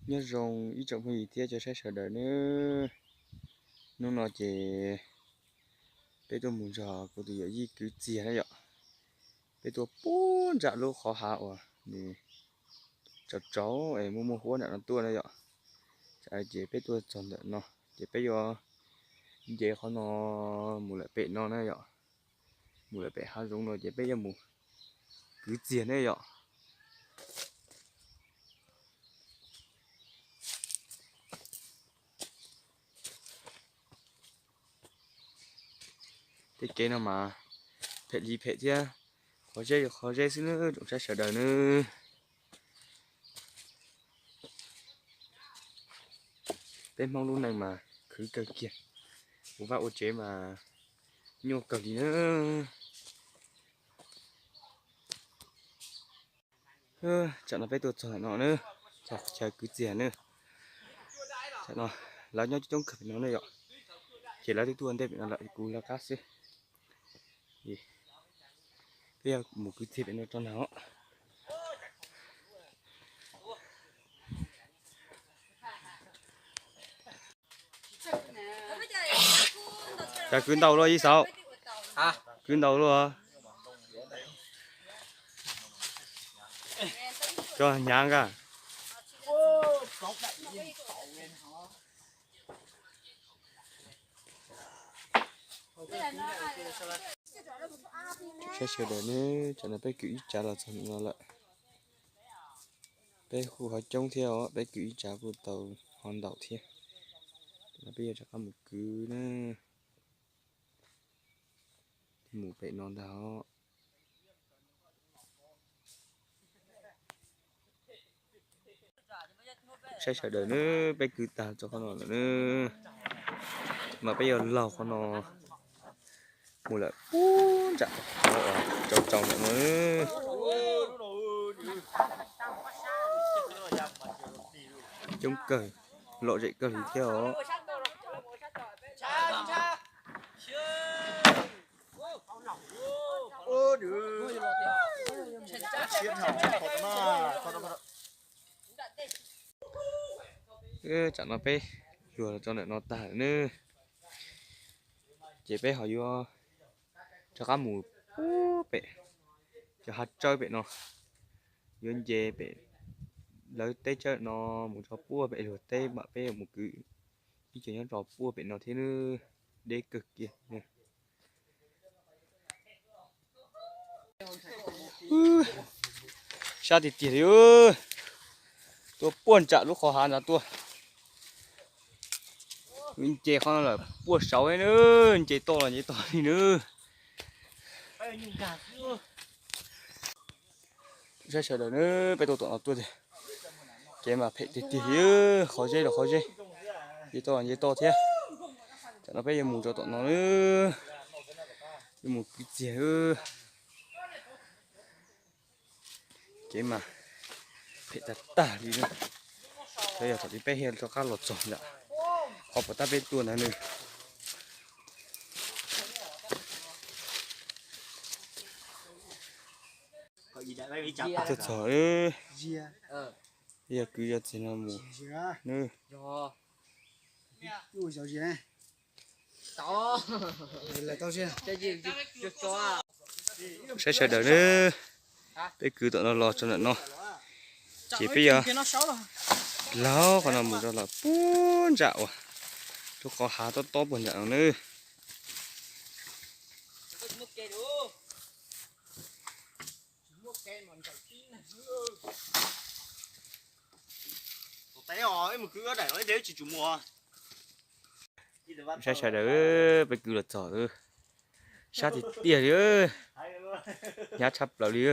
Nyob zoo ib tsoom phooj ywg thiab cov saib sawv daws nawb. Hnub no ces peb tuaj mus nrog kuv tus yawm yij kwv txiag na yom. Peb tuaj puag nram lub qhov hav uas nws tsaus tsaus es muaj muaj huab nram no tuaj na yom. Ces peb tuaj txog ntawm no ces peb yuav nce qhov no mus lawm pem no na yom. Mus lawm pem hav zoov no ces peb yuav mus kwv txiag ne yom. Tej kev no mas phem li phem thiab, qhov zeb qhov zeb xwb nawb tsoom saib sawv daws nawb. Peb Hmoob lub neej mas khwv kawg kiag, ua vaj ua tsev mas nyuaj kawg li nawb. Tsam no peb tuaj txog no na, txog chaw kwv txiag na. Tsam no lawv nyob coob kawg pem no ne yom, ces lawv twb tuaj ntej pem no lawm, kuv lawv qab xwb. Peb yuav mus kwv txiag pem no rau na os. Cas kwv ntau luaj ib xaus? Kwv ntau luaj. Cov hnyav nkaj. Saib sawv daws ne, tsam no peb kwv ib tsav los txog no lawm. Peb kuj ho coob thiab os, peb kwv ib tsav kuj tau ho ntau thiab. Peb yuav rov qab mus kwv na, mus pem no ntag os. Saib sawv daws nawb, peb kwv tag rau qhov no lawm nawb, mas peb yuav laug qhov no mus lawm puag nram qhov uas tsaus tsaus ntawm no. Coob kawg, lom zem kawg li thiab os. Tsam no peb luag los rau ntawm no tag lawm nawb, ces peb ho yuav rov qab mus pem cov hav tsawb pem no, yuav nce pem lawv teb tsawb no mus rau puag pem luag teb, mam peb yuav mus kwv ib co nyob rau puag pem no thiab nawb, deb kawg kiag. Sab tiag tiag li, tuaj puag nram lub qhov hav ntawd tuaj. Nce qhov no lawm puag saud nawb, nce toj los nce toj li nawb. Saib sawv daws nawb, peb tuaj tom no tuaj tiag, kev mas phem tiag tiag li, qhov zeb los qhov zeb, nce toj los nce toj thiab. Tam no peb yuav mus rau tom no nawb, yuav mus kwv txiag. Kev mas phem tag tag li na. Xyov yog thaum twg peb thiaj rov qab los txog ntawm qhov puas tab peb tuaj ntawd nawb. Tuaj txog, yog kwv yog txiv no mus nawb. Saib sawv daws nawb, peb kwv tom no los txog ntawm no, ces peb yuav laug qhov no mus rau lawm puag nram uas lub qhov hav tob tob puag nram no nawb. Saib sawv daws, peb kwv los txog, sab tiag tiag li, hnyav tshaj plaws li.